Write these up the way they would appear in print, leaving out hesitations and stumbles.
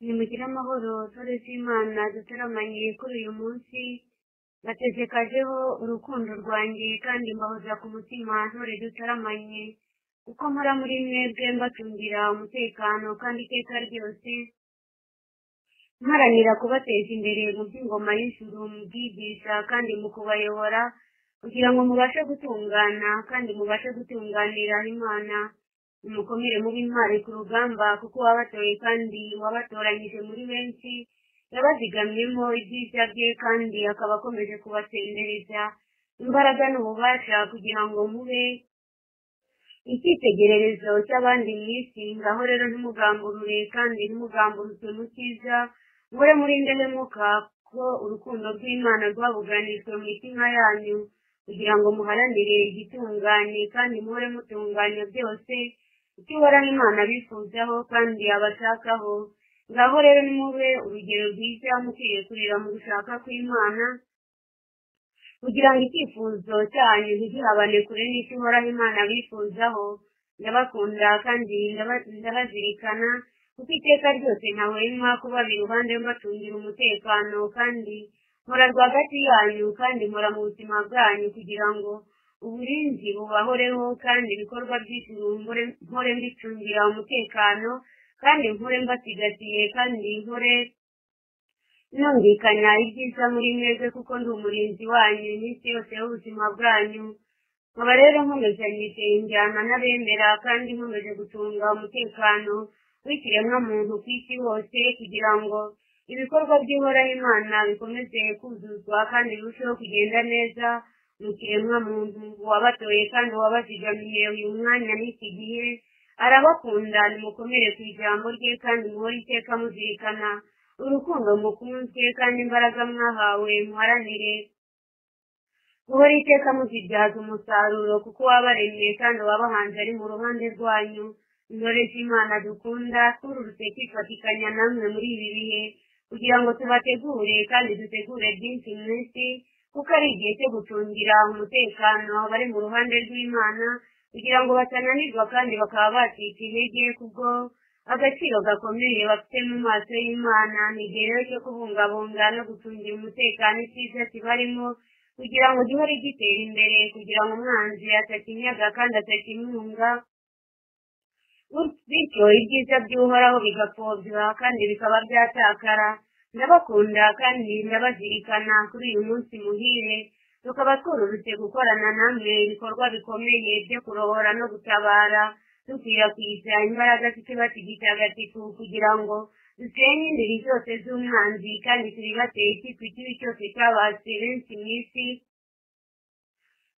Nimugire amahoro ntore z'Imana dutaramanye kuri uyu munsi, batezekajeho urukundo rwanjye kandi mbahoza ku mutima ntore dutaramanye, kuko mpora muri mwebwe mbacungira umutekano kandi iteka ryose mparanira kubateza imbere mu by'ingoma y'ijuru, mu bwigisha kandi mu kubayobora kugira ngo mubashe gutungana kandi mubashe gutunganira Imana. Nimukomere mube intwari ku rugamba, kuko uwabatoye kandi uwabatoranyije muri benshi yabazigamyemo ibyiza bye kandi akaba akomeje kubasendereza imbaraga n'ububasha kugira ngo mube icyitegererezo cy'abandi mu isi. Ngaho rero ntimugamburure kandi ntimugamburuzwe mu cyiza, muhore muri indahemuka ko urukundo rw'Imana rwabuganijwe mu mitima yanyu, kugira ngo muharanire igitunganye kandi muhore mutunganya byose icyo Uhoraho Imana abifuzaho kandi abashakaho. Ngaho rero nimube urugero rwiza mu kwirekurira mu gushaka kw'Imana, kugira ngo icyifuzo cyanyu ntigihabane kure n'icyo Uhoraho Imana abifuzaho. Ndabakunda kandi ndabazirikana, kuko iteka ryose ntahwema kubaba iruhande mbacungira umutekano, kandi mpora rwagati yanyu kandi mpora mu buzima bwanyu kugira ngo uburinzi bubahoreho, kandi ibikorwa by'ijuru mpore mbicungira umutekano, kandi mpore mbasigasiye, kandi mpore nungikanya ibyiza muri mwebwe, kuko ndi umurinzi wanyu iminsi yose y'ubuzima bwanyu. Nkaba rero nkomezanyije injyana n'abemera kandi nkomeje gucunga umutekano w'ikiremwamuntu ku isi hose, kugira ngo ibikorwa by'Uhoraho Imana bikomeze kuzuzwa kandi birusheho kugenda neza mu kiremwamuntu. Uwabatoye kandi uwabazigamiye uyu mwanya n'iki gihe arabakunda. Nimukomere ku ijambo rye kandi muhore iteka muzirikana urukundo mukunzwe kandi imbaraga mwahawe, muharanire guhora iteka muzibyaza umusaruro, kuko uwabaremye kandi uwabahanze ari mu ruhande rwanyu. Intore z'Imana dukunda, twururutse kwifatikanya namwe muri ibi bihe kugira ngo tubategure kandi dutegure byinshi mu isi, kuko ari igihe cyo gucungira umutekano abari mu ruhande rw'Imana, kugira ngo batananirwa kandi bakaba bacika intege kubwo agaciro gakomeye bafite mu maso y'Imana. Ni igihe rero cyo kubungabunga no gucungira umutekano icyiza kibarimo, kugira ngo gihore gitera imbere, kugira ngo umwanzi atakinyaga kandi atakimunga, bityo ibyiza by'Uhoraho bigapfobya kandi bikaba byatakara. Ndabakunda kandi ndabazirikana kuri uyu munsi muhire, tukaba twururutse gukorana namwe ibikorwa bikomeye byo kurohora no gutabara, dukwirakwiza imbaraga z'ikibatsi gitagatifu kugira ngo dusenye indiri zose z'umwanzi kandi turibateye icyitwa ikibi cyose cyabase benshi mu isi,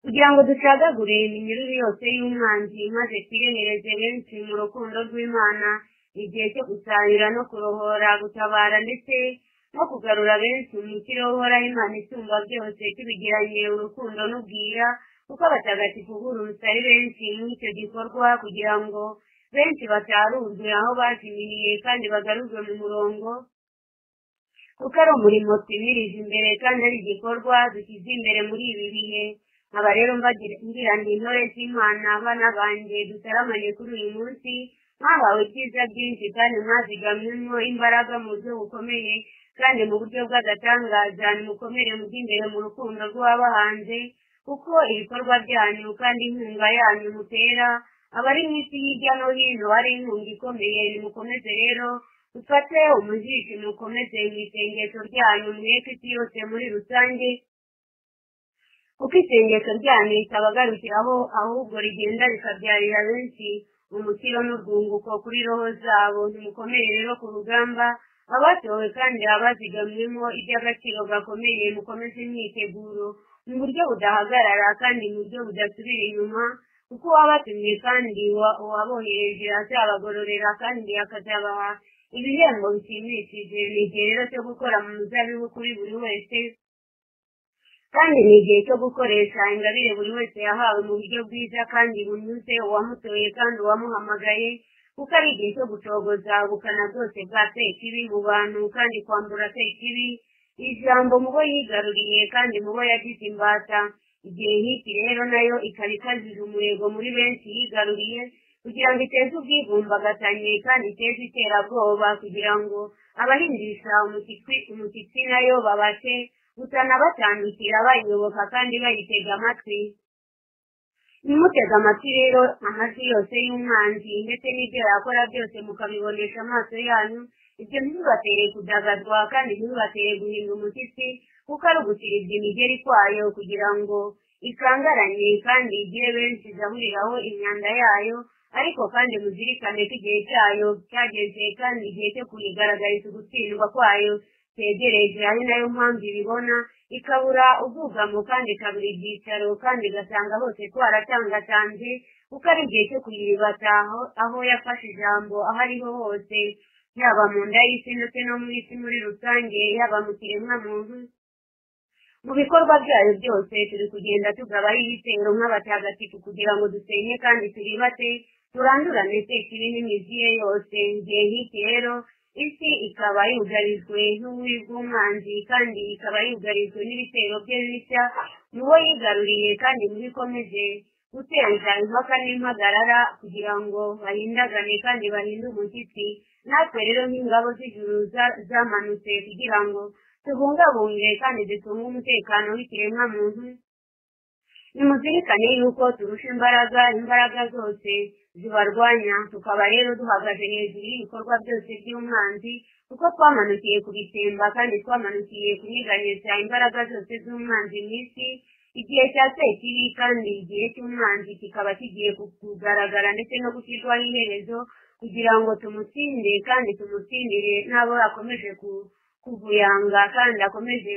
kugira ngo ducagagure iminyururu yose y'umwanzi maze twirehereze benshi mu rukundo rw'Imana. Igihe cyo gusarura no kurohora, gutabara ndetse no kugarura benshi mu mukiro w'Uhoraho Imana isumba byose, tubigiranye urukundo n'ubwira, kuko abatagatifu bururutse ari benshi muri icyo gikorwa, kugira ngo benshi batarurwe aho bazimiriye kandi bagarurwe mu murongo, kuko ari umurimo twimirije imbere kandi ari igikorwa dushyize imbere muri ibi bihe. Nkaba rero ngira nti intore z'Imana, bana banjye dutaramanye kuri uyu munsi, mwahawe ibyiza byinshi kandi mwazigamyemo imbaraga mu buryo bukomeye kandi mu buryo bw'agatangaza. Nimukomere mujye imbere mu rukundo rw'uwabahanze, kuko ibikorwa byanyu kandi inkunga yanyu mutera abari mu isi hirya no hino ari inkunga ikomeye. Nimukomeze rero mufate umujishi, mukomeze mu isengesho ryanyu, mweke isi yose muri rusange, kuko isengesho ryanyu ritabagarukiraho ahubwo rigenda rikabyarira benshi umukiro n'urwunguko kuri roho zabo. Nimukomere rero ku rugamba, abatowe kandi abazigamyemo iby'agaciro gakomeye, mukomeze imyiteguro mu buryo budahagarara kandi mu buryo budasubira inyuma, kuko uwabatumye kandi uwabohereje azabagororera kandi akazabaha ibihembo bishimishije. Ni igihe rero cyo gukora mu muzabibu kuri buri wese, kandi ni igihe cyo gukoresha ingabire buri wese yahawe mu buryo bwiza kandi bunyuze uwamutoye kandi uwamuhamagaye, kuko ari igihe cyo gucogoza ubukana bwose bwa Sekibi mu bantu kandi kwambura Sekibi ijambo mu bo yigaruriye kandi mu bo yagize imbata. Igihe nk'iki rero nayo ikaba ikajije umurego muri benshi yigaruriye, kugira ngo iteze ubwivumbagatanye kandi iteze iterabwoba, kugira ngo abahindisha umushyitsi nayo babashe gusana batandukira bayiyoboka kandi bayitega amatwi. Nimutega amatwi rero amajwi yose y'umwanzi ndetse n'ibyo yakora byose mukabibonesha amaso yanyu, ibyo ntibibatere kudagadwa kandi ntibibatere guhinda umushyitsi, kuko ari ugusiribya imigeri kwayo kugira ngo ikangaranye kandi igire benshi izahuriraho imyanda yayo. Ariko kandi muzirikane ko igihe cyayo cyageze kandi igihe cyo kuyigaragariza ugutsindwa kwayo cyegereje, ari nayo mpamvu ibibona ikabura ubwugamo kandi ikabura ibyicaro kandi igasanga hose twaratangatanze, kuko ari igihe cyo kuyiribata aho yafashe ijambo aho ariho hose, yaba mu nda y'isi ndetse no mu isi muri rusange, yaba mu kiremwamuntu. Mu bikorwa byayo byose turi kugenda tugabaho ibitero nk'abatagatifu kugira ngo dusenye kandi turibate, turandurane sekibi n'imizi ye yose. Igihe nk'iki rero isi ikaba yugarijwe n'ububi bw'umwanzi kandi ikaba yugarijwe n'ibitero bye bishya mubo yigaruriye kandi mubikomeje guteza impaka n'impagarara kugira ngo bahindagane kandi bahinde umushyitsi. Natwe rero nk'ingabo z'ijuru zamanutse kugira ngo tubungabunge kandi dutunge umutekano w'ikiremwamuntu, nimuzirikane yuko turusha imbaraga zose zibarwanya, tukaba rero duhagaze hejuru y'ibikorwa byose by'umwanzi, kuko twamanukiye kubisemba kandi twamanukiye kunyeganyeza imbaraga zose z'umwanzi mu isi. Igihe cya sekibi kandi igihe cy'umwanzi kikaba kigiye kugaragara ndetse no gushyirwaho iherezo, kugira ngo tumutsinde kandi tumutsindire n'abo akomeje kuvuyanga kandi akomeje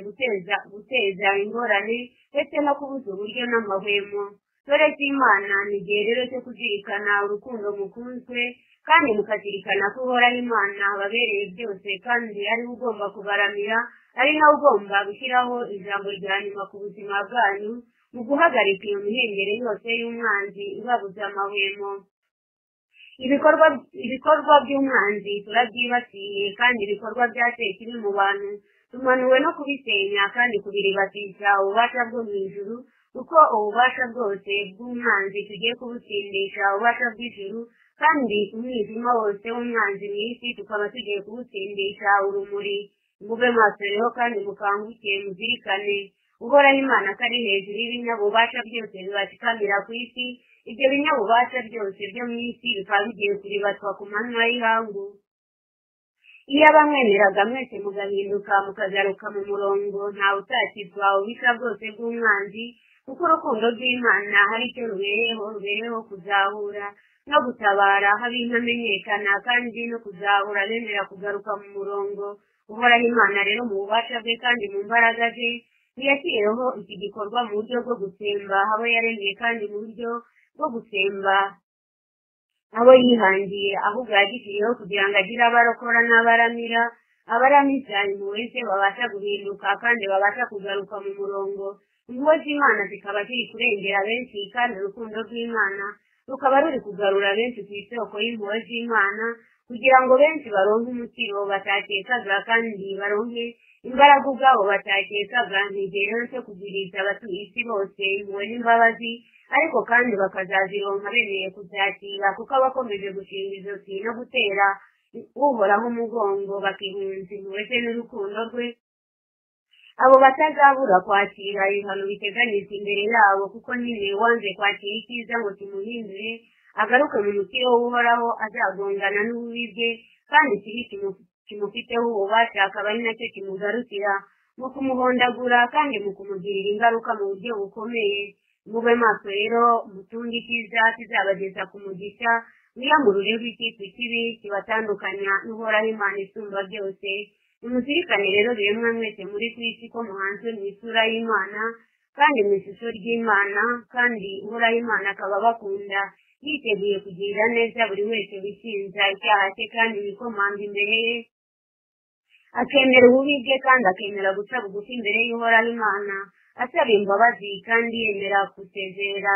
guteza ingorane ndetse no kubuza uburyo n'amahwemo. Dore cy'Imana ni igihe rero cyo kuzirikana urukundo mukunzwe kandi mukazirikana ko Uhoraho Imana ababereye byose kandi ari we ugomba kubaramira, ari nawe ugomba gushyiraho ijambo rya nyuma ku buzima bwanyu mu guhagarika iyo mihengeri yose y'umwanzi ibabuza amahwemo. Ibikorwa by'umwanzi turabyibasiye kandi ibikorwa bya sekibi mu bantu tumanuwe no kubisenya kandi kubiribatisha ububasha bwo mu ijuru, kuko ububasha bwose bw'umwanzi tugiye kubutsindisha ububasha bw'ijuru, kandi umwijima wose w'umwanzi mu isi tukaba tugiye kuwutsindisha urumuri. Mube maso rero kandi mukanguke, muzirikane Uhoraho Imana ko ari hejuru y'ibinyabubasha byose bibashikamira ku isi. Ibyo binyabubasha byose byo mu isi bikaba bigiye kuribatwa ku manywa y'ihangu. Iyo abamwemeraga mwese mugahinduka mukagaruka mu murongo, ntawe utakizwa ububisha bwose bw'umwanzi, kuko urukundo rw'Imana hari icyo rubereyeho kuzahura no gutabara habe intamenyekana kandi no kuzahura bemera kugaruka mu murongo. Uhoraho Imana rero mu bubasha bwe kandi mu mbaraga ze ntiyashyiriyeho iki gikorwa mu buryo bwo gutsemba abo yaremye kandi mu buryo bwo gutsemba abo yihangiye, ahubwo yagishyiriyeho kugira ngo agire abarokora n'abaramira, abaramiza impuhwe ze babasha guhinduka kandi babasha kugaruka mu murongo. Impuhwe z'Imana zikaba ziri kurengera benshi kandi urukundo rw'Imana rukaba ruri kugarura benshi ku isoko y'impuhwe z'Imana, kugira ngo benshi baronke umukiro batakekaga kandi baronke imbaraga ubwabo batakekaga. Ni igihe rero cyo kugwiriza abatuye isi bose impuhwe n'imbabazi, ariko kandi bakazazironka bemeye kuzakira, kuko abakomeje gushinga ijosi no gutera Uhoraho umugongo bakihunza impuhwe ze n'urukundo rwe, abo batazabura kwakira ibihano biteganyijwe imbere yabo, kuko nyine wanze kwakira icyiza ngo kimuhindure agaruke mu mukiro w'Uhoraho azagongana n'ububi bwe, kandi ikibi kimufiteho ububasha akaba ari nacyo kimugarukira mu kumuhondagura kandi mu kumugirira ingaruka mu buryo bukomeye. Mube maso rero mutunge icyiza kizabageza ku mugisha, mwiyamburureho icyitwa ikibi kibatandukanya n'Uhoraho Imana isumba byose. Nimuzirikane rero biremwa mwese muri ku isi ko muhanzwe mu isura y'Imana kandi mu ishusho ry'Imana, kandi Uhoraho Imana akaba abakunda, yiteguye kugirira neza buri wese wishinja icyaha cye kandi wikomanga imbere ye, akemera ububi bwe kandi akemera guca bugufi imbere y'Uhoraho Imana, asaba imbabazi kandi yemera gusezerera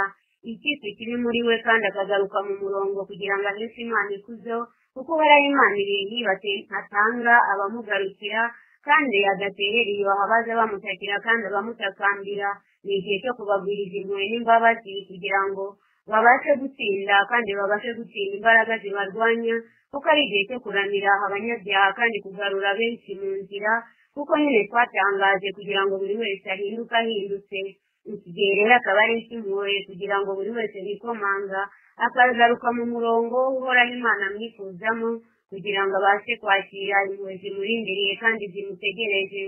icyitwa kibi muri we kandi akagaruka mu murongo kugira ngo aheshe Imana ikuzo, kuko Uhoraho Imana ibintu atanga abamugarukira kandi adaterera iyo abaza bamutakira kandi abamutakambira. Ni igihe cyo kubagwiriza impuhwe n'imbabazi kugira ngo Babashe gutsinda kandi babashe gutsinda imbaraga zibarwanya, kuko ari igihe cyo kuramira abanyabyaha kandi kugarura benshi mu nzira, kuko nyine twatangaje kugira ngo buri wese ahinduke ahindutse. Iki gihe rero akaba ari icy'impuhwe kugira ngo buri wese yikomanga akagaruka mu murongo w'Uhoraho Imana amwifuzamo, kugira ngo abashe kwakira impuhwe zimurindiriye kandi zimutegereje.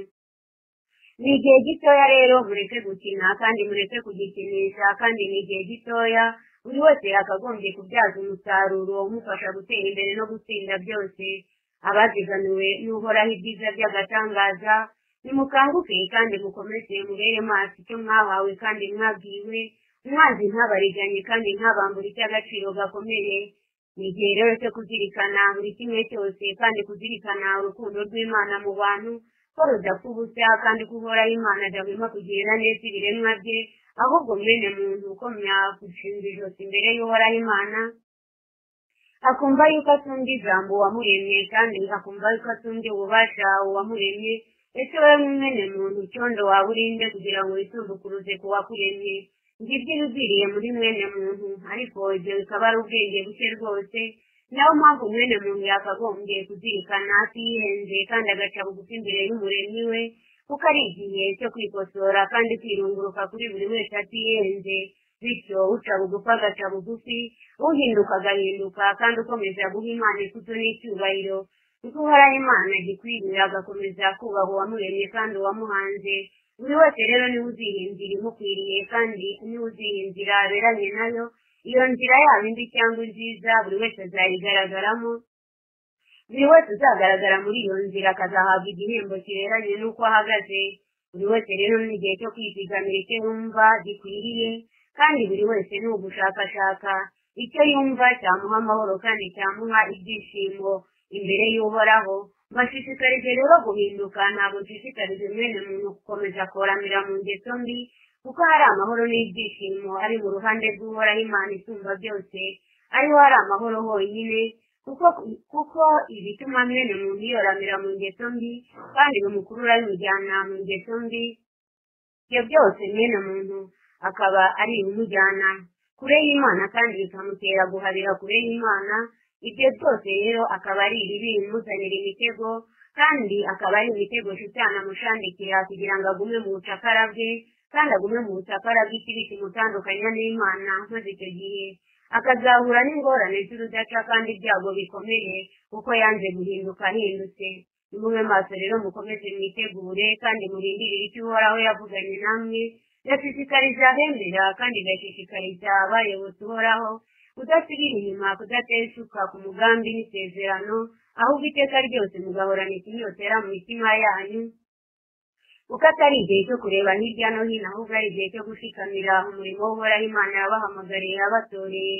Ni igihe gitoya rero, mureke gukina kandi mureke kugikinisha, kandi ni igihe gitoya buri wese yakagombye kubyaza umusaruro umufasha gutera imbere no gutsinda byose. Abazigamiwe n'Uhoraho ibyiza by'agatangaza, nimukanguke kandi mukomeze mubere maso icyo mwahawe kandi mwabwiwe, umwanzi ntabariganye kandi ntabambure icy'agaciro gakomeye. Ni igihe rero cyo kuzirikana buri kimwe cyose kandi kuzirikana urukundo rw'Imana mu bantu, ko rudapfa ubusa kandi ko Uhoraho Imana adahwema kugirira neza ibiremwa bye, ahubwo mwene muntu ukomya gushinga ijosi imbere y'Uhoraho Imana, akumva yuko asumbya ijambo uwamuremye kandi akumva yuko asumbya ububasha uwamuremye. Ese wowe mwene muntu cyondo waba urinde kugira ngo wisumbukuruze ku wakuremye? Ngibyo ibigwiriye muri mwene muntu, ariko ibyo bikaba ari ubwenge buke rwose. Niyo mpamvu mwene muntu yakagombye kuzirikana atiyenze kandi agaca bugufi imbere y'umuremyi we, kuko ari igihe cyo kwikosora kandi kwirunguruka kuri buri wese atiyenze. Bityo uca bugufi agaca bugufi, uhinduka agahinduka, kandi ukomeza guha Imana ikuzo n'icyubahiro, kuko Uhoraho Imana gikwiriye, agakomeza kubaha uwamuremye kandi uwamuhanze. Buri wese rero niwe uziha inzira imukwiriye kandi niwe uziha inzira aberanye nayo. Iyo nzira yaba imbi cyangwa nziza, buri wese azayigaragaramo. Buri wese uzagaragara muri iyo nzira akazahabwa igihembo kiberanye n'uko ahagaze. Buri wese rero ni igihe cyo kwizigamira icyo yumva gikwiriye, kandi buri wese ni ugushakashaka icyo yumva cyamuha amahoro kandi cyamuha ibyishimo imbere y'Uhoraho. Mbashishikarije rero guhinduka, ntabwo nshishikarije mwene muntu gukomeza koramira mu ngeso mbi, kuko hari amahoro n'ibyishimo ari mu ruhande rw'Uhoraho Imana isumba byose, ariho hari amahoro honyine, kuko ibituma mwene muntu yoramira mu ngeso mbi kandi bimukurura bimujyana mu ngeso mbi, ibyo byose mwene muntu akaba ari ibimujyana kure y'Imana kandi bikamutera guhabira kure y'Imana. Ibyo byose rero akaba ari ibibi bimuzanira imitego, kandi akaba ari imitego shitani amushandikira kugira ngo agume mu bucakara bwe, kandi agume mu bucakara bw'ikibi kimutandukanya n'Imana, maze icyo gihe akazahura n'ingorane z'urudaca kandi ibyago bikomeye, kuko yanze guhinduka ahindutse. Nimube maso rero, mukomeze mwitegure kandi murindirire icyo Uhoraho yavuganye namwe. Ndashishikariza abemera kandi ndashishikariza abayobotse Uhoraho kudasubira inyuma, kudateshuka ku mugambi n'isezerano, ahubwo iteka ryose mugahorana ikinyotera mu mitima yanyu, kuko atari igihe cyo kureba hirya no hino, ahubwo ari igihe cyo gushikamira umurimo w'Uhoraho Imana yabahamagariye yabatoreye.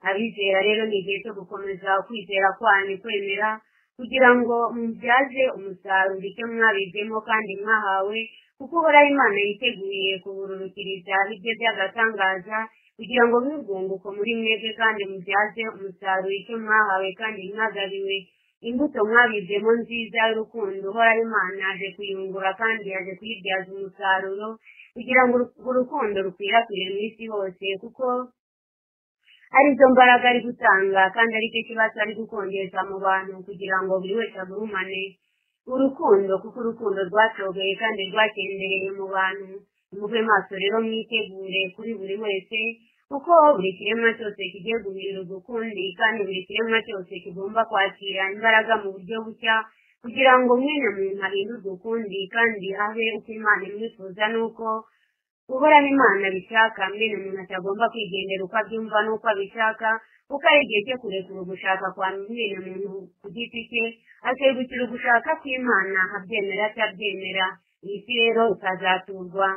Abizera rero ni igihe cyo gukomeza kwizera kwanyu kwemera, kugira ngo mubyaze umusaruro icyo mwabizemo kandi mwahawe, kuko Uhoraho Imana yiteguye kubururukiriza ibyo by'agatangaza, kugira ngo bibe urwunguko muri mwebwe kandi mubyaze umusaruro icyo mwahawe kandi mwagabiwe. Imbuto mwabizemo nziza y'urukundo, Uhoraho Imana yaje kuyungura kandi yaje kuyibyaza umusaruro, kugira ngo urukundo rukwirakwire mu isi hose, kuko arizo mbaraga ari gutanga kandi aricyo kibazo ari gukongeza mu bantu, kugira ngo buri wese agurumane urukundo, kuko urukundo rwacogeye kandi rwakendereye mu bantu. Mube maso rero mwitegure kuri buri wese, kuko buri kiremwa cyose kigiye guhindurwa ukundi, kandi buri kiremwa cyose kigomba kwakira imbaraga mu buryo bushya, kugira ngo mwene muntu ahindurwe ukundi kandi abe uko Imana imwifuza n'uko Uhoraho Imana abishaka. Mwene muntu atagomba kwigendera uko abyumva n'uko abishaka, kuko ari igihe cyo kurekura ugushaka kwa mwene muntu ku giti cye, akegukira ugushaka kw'Imana, abyemera atabyemera. Iyi si rero ikazaturwa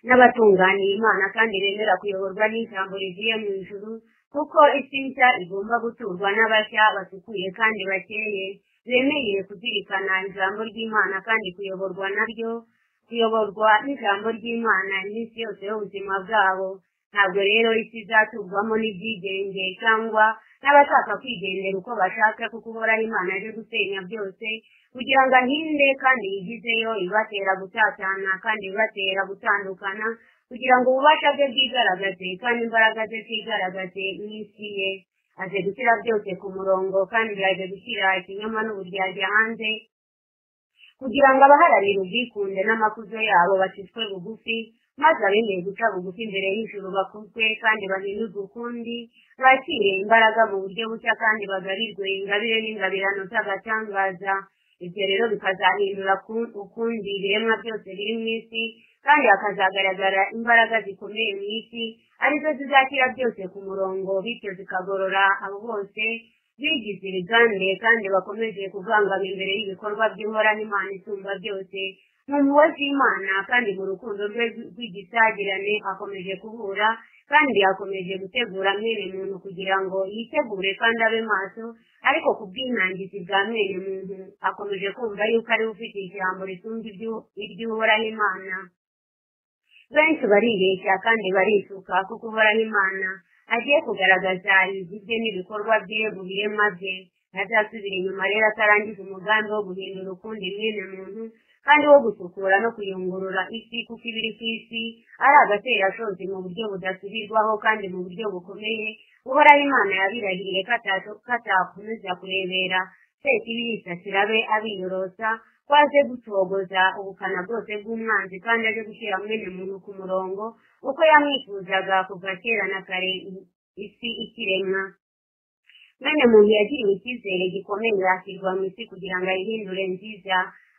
n'abatunganiye Imana kandi bemera kuyoborwa n'ijambo rivuye mu ijuru, kuko isi nshya igomba guturwa n'abashya basukuye kandi bakeye, bemeye kuzirikana ijambo ry'Imana kandi kuyoborwa naryo, kuyoborwa n'ijambo ry'Imana iminsi yose y'ubuzima bwabo. Ntabwo rero isi izaturwamo n'ibyigenge cyangwa n'abashaka kwigendera uko bashaka, kuko Uhoraho Imana aje gusenya byose kugira ngo ahinde kandi yigizeyo ibibatera gutatana kandi ibibatera gutandukana, kugira ngo ububasha bwe bwigaragaze kandi imbaraga ze zigaragaze mu isi ye. Aje gushyira byose ku murongo kandi yaje gushyira ikinyoma n'uburyarya hanze, kugira ngo abaharanira ubwikunde n'amakuzo yabo bacishwe bugufi, maze abemeye guca bugufi imbere y'ijuru bakuzwe kandi bahindurwe ukundi, bakire imbaraga mu buryo bushya kandi bagarirwe ingabire n'ingabirano z'agatangaza. Ibyo rero bikazahindura ukundi ibiremwa byose biri mu isi, kandi hakazagaragara imbaraga zikomeye mu isi, arizo zizashyira byose ku murongo, bityo zikagorora abo bose bigize ibigande kandi bakomeje kugangama imbere y'ibikorwa by'Uhoraho Imana isumba byose. Mu mpuhwe z'Imana kandi mu rukundo rwe rw'igisagirane akomeje kubura kandi akomeje gutegura mwene muntu kugira ngo yitegure kandi abe maso, ariko ku bw'intangizi bwa mwene muntu akomeje kumva yuko ariwe ufite ijambo risumba iry'Uhoraho Imana. Benshi baribeshya kandi barisuka, kuko Uhoraho Imana agiye kugaragaza ibigwi bye n'ibikorwa bye mu biremwa bye. Ntazasubira inyuma rero atarangiza umugambi wo guhindura ukundi mwene muntu kandi wo gusukura no kuyungurura isi, kuko ibiri ku isi ari agaterashozi mu buryo budasubirwaho kandi mu buryo bukomeye. Uhoraho Imana yabirahiriye ko atakomeza kurebera Sekibi yisasira abe abiyorosa, ko aje gucogoza ubukana bwose bw'umwanzi kandi aje gushyira mwene muntu ku murongo uko yamwifuzaga kuva kera na kare isi ikiremwa. Mwene muntu yagiriwe icyizere gikomeye ashyirwa mu isi kugira ngo ayihindure nziza.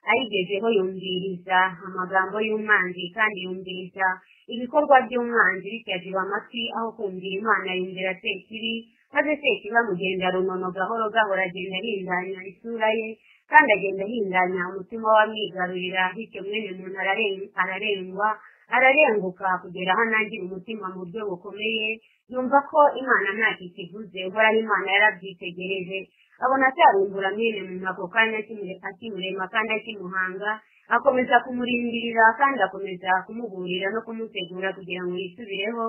Ayigezeho yumviriza amagambo y'umwanzi kandi yumviriza ibikorwa by'umwanzi, bityo aziba amatwi aho kumvira Imana yumvira Sekibi, maze Sekibi amugenda runono gahoro gahoro, agenda ahindanya isura ye kandi agenda ahindanya umutima w'amwigarurira, bityo mwene muntu ararengwa ararenguka kugera aho anangira umutima mu buryo bukomeye, yumva ko Imana ntacyo ikivuze. Uhoraho Imana yarabyitegereje abona atarumbura mwene muntu ako kanya akimurema kandi akimuhanga, akomeza kumurindirira kandi akomeza kumuburira no kumutegura kugira ngo yisubireho,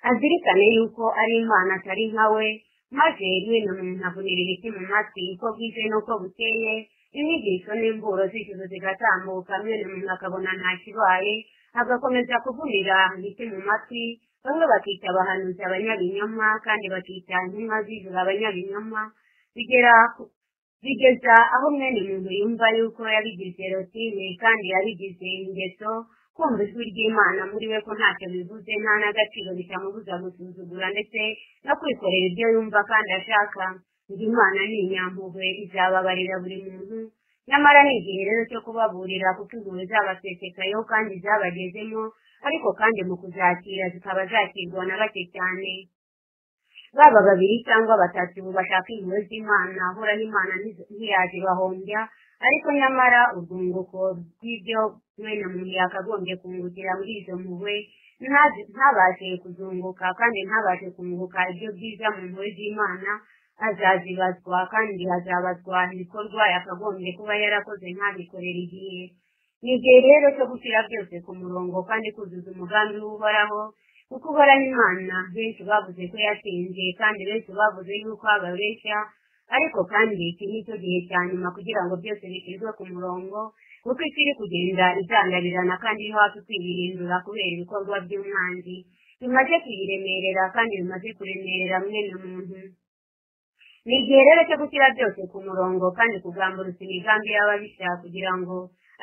azirikane yuko ari Imana atari nka we. Maze mwene muntu avunira ibiti mu matwi uko bwije n'uko bukeye, inyigisho n'imburo z'ijuru zigatambuka, mwene muntu akabona nta kibaye, agakomeza kuvunira ibiti mu matwi. Bamwe bakita abahanuzi abanyabinyoma kandi bakita intumwa z'ijuru abanyabinyoma, bigeza aho mwene muntu yumva yuko yabigize rotine kandi yabigize ingeso, kumva ijwi ry'Imana muri we ko ntacyo bivuze nta n'agaciro, bitamubuza gusuzugura ndetse no kwikorera ibyo yumva kandi ashaka. Ngo Imana ni inyampuhwe izababarira buri muntu, nyamara ni igihe rero cyo kubaburira, kuko impuhwe zabasesekayeho kandi zabagezemo, ariko kandi mu kuzakira zikaba zakirwa na bake cyane. Baba babiri cyangwa batatu bashaka impuhwe z'Imana, Uhoraho Imana ntiyazibahombya, ariko nyamara urwunguko rw'ibyo mwene muntu yakagombye kungukira muri izo mpuhwe ntabashe kuzunguka kandi ntabashe kunguka ibyo byiza mu mpuhwe z'Imana, azazibazwa kandi azabazwa ibikorwa yakagombye kuba yarakoze ntabikorera igihe. Ni igihe rero cyo gushyira byose ku murongo kandi kuzuza umugambi w'Uhoraho, kuko Uhoraho Imana benshi bavuze ko yatsinze kandi benshi bavuze yuko ababeshya, ariko kandi iki ni cyo gihe cya nyuma kugira ngo byose bishyirwe ku murongo, kuko isi iri kugenda izangabirana kandi iri hafi kwibirindura kubera ibikorwa by'umwanzi bimaze kuyiremerera kandi bimaze kuremerera mwene muntu. Ni igihe rero cyo gushyira byose ku murongo kandi kugamburutsa imigambi y'ababisha, kugira ngo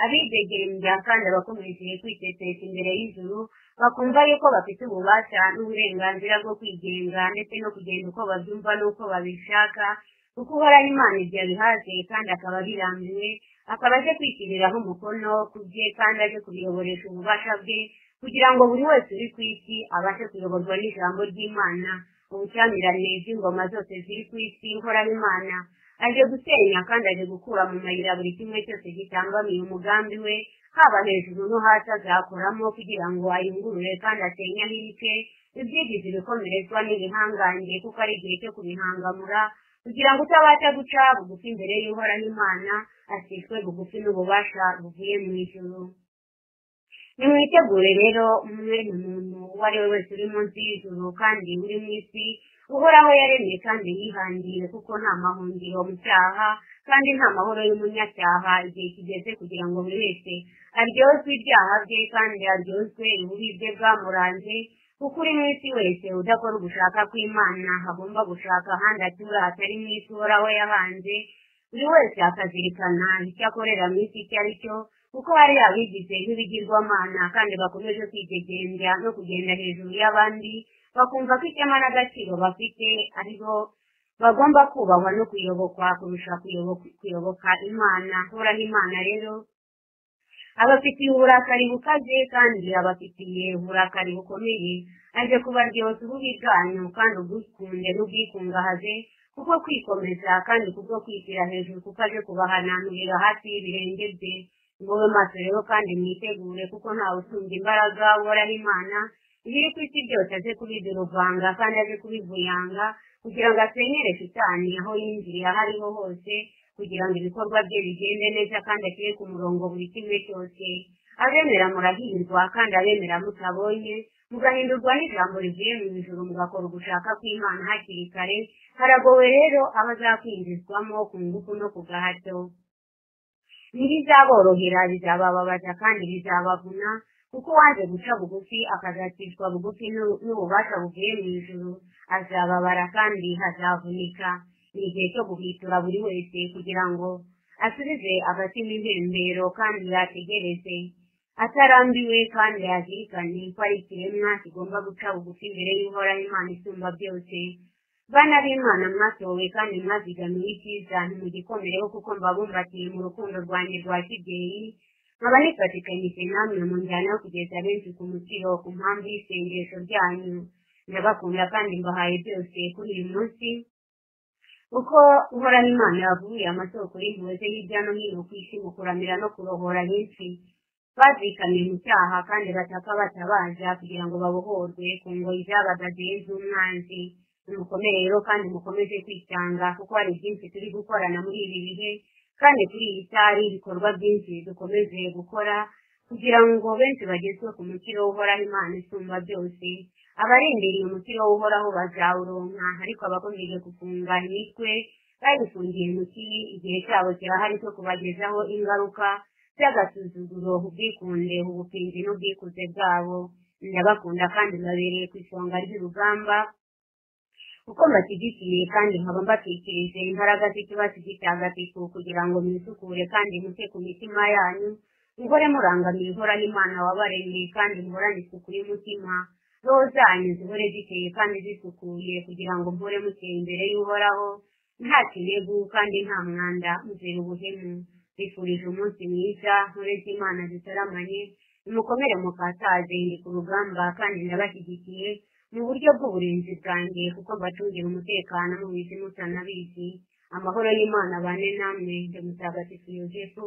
abidegembya kandi abakomeje kwitetesha imbere y'ijuru bakumva yuko bafite ububasha n'uburenganzira bwo kwigenga ndetse no kugenda uko babyumva n'uko babishaka, kuko Uhoraho Imana ibyo abihaze kandi akaba abirambiwe, akaba aje kwishyiriraho umukono ku bye kandi aje kubiyoboresha ububasha bwe, kugira ngo buri wese uri ku isi abashe kuyoborwa n'ijambo ry'Imana. Ubushyamirane bw'ingoma zose ziri ku isi, Uhoraho Imana aje gusenya kandi aje gukura mu mayira buri kimwe cyose gitambamiye umugambi we, haba hejuru no hasi azakoramo kugira ngo ayungurure kandi asenye ahice ibyigize ibikomerezwa n'ibihangange, kuko ari igihe cyo kubihangamura, kugira ngo utabasha guca bugufi imbere y'Uhoraho Imana ashyizwe bugufi n'ububasha buvuye mu ijuru. Nimwitegure rero mwene muntu uwo ari we wese uri munsi y'ijuru kandi uri mu isi Uhoraho yaremye kandi yihangiye, kuko nta mahungiro mu cyaha kandi nta mahoro y'umunyacyaha. Igihe kigeze kugira ngo buri wese aryozwe ibyaha bye kandi aryozwe ububi bwe bwamuranze, kuko uri mu isi wese udakora ugushaka kw'Imana agomba gushaka ahandi atura hatari mu isi Uhoraho yahanze. Buri wese akazirikana icyo akorera mu isi icyo ari cyo, kuko hari abigize nk'ibigirwamana kandi bakomeje kwidegembya no kugenda hejuru y'abandi, bakumva ko ishema n'agaciro bafite aribo bagomba kubahwa no kuyobokwa kurusha kuyoboka Imana. Uhoraho Imana rero abafitiye uburakari bukaze kandi abafitiye uburakari bukomeye, aje kubaryoza ububi bwanyu kandi ubwikunde n'ubwikungahaze, kuko kwikomeza kandi kubwo kwishyira hejuru, kuko aje kubahananurira hafi y'ibirenge bye. Mube maso rero kandi mwitegure, kuko ntawe usumbya imbaraga Uhoraho Imana. Ibiri ku isi byose aze kubiduruvanga kandi aze kubivuyanga, kugira ngo asenyere Shitani aho yinjiriye aho ariho hose, kugira ngo ibikorwa bye bigende neza kandi ashyire ku murongo buri kimwe cyose. Abemera murahirwa, kandi abemera mutabonye mugahindurwa n'ijambo rivuye mu ijuru, mugakora ugushaka kw'Imana hakiri kare. Haragowe rero abazakwinjizwamo ku ngufu no ku gahato. Ntibizaborohera, bizabababaza kandi bizabavuna, kuko uwaje guca bugufi akazacishwa bugufi n'ububasha buvuye mu ijuru azababara kandi hazavunika. Ni igihe cyo guhitura buri wese kugira ngo asubize agatima impembero kandi yategereze atarambiwe, kandi yazirikane ko ari ikiremwa kigomba guca bugufi imbere y'Uhoraho Imana isumba byose. Bana b'Imana mwatowe kandi mwazigamiwe icyiza, ntimugikomereho, kuko mbabumbatiye mu rukundo rwanjye rwa kibyeyi, nkaba nifatikanyije namwe mu njyana yo kugeza benshi ku mukiro ku mpamvu y'isengesho ryanyu. Ndabakunda kandi mbahaye byose kuri uyu munsi, kuko Uhoraho Imana yavuye amasoko y'impuhwe ze hirya no hino ku isi mu kuramira no kurohora benshi bazikamiye mu cyaha kandi bataka batabaza kugira ngo babohorwe ku ngoyi zabagaziye z'umwanzi. Nimukomere rero kandi mukomeze kwitanga, kuko hari byinshi turi gukorana muri ibi bihe, kandi kuri iyi saha ibikorwa byinshi dukomeze gukora kugira ngo benshi bagezwe ku mukiro w'Uhoraho Imana isumba byose. Abarindiriye umukiro w'Uhoraho bazawuronka, ariko abakomeje gufunga imitwe bayifungiye mu kibi, igihe cyabo kirahari cyo kubagezaho ingaruka z'agasuzuguro, ubwikunde, ubupinzi n'ubwikuze bwabo. Ndabakunda kandi mbabereye ku isonga ry'urugamba, kuko mbashyigikiye kandi nkaba mbatwikirije imbaraga z'ikibatsi gitagatifu, kugira ngo mwisukure kandi mute ku mitima yanyu, muhore murangamiye Uhoraho Imana wabaremye, kandi muhorane isuku y'umutima. Roho zanyu zihore zikeye kandi zisukuye, kugira ngo muhore mukeye imbere y'Uhoraho nta kinegu kandi nta mwanda muzira ubuhemu. Bifurije umunsi mwiza, ntore z'Imana zitaramanye, nimukomere mukataze, ndi ku rugamba kandi ndabashyigikiye mu buryo bw'uburinzi bwanjye, kuko mbacungira umutekano mubizi mutanabizi. Amahoro y'Imana abane namwe. Ndi Mutagatifu Yozefu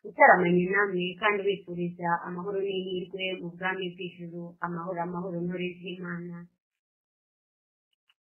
utaramanye namwe kandi ubifuriza amahoro n'ihirwe mu bwami bw'ijuru. Amahoro, amahoro, ntore z'Imana.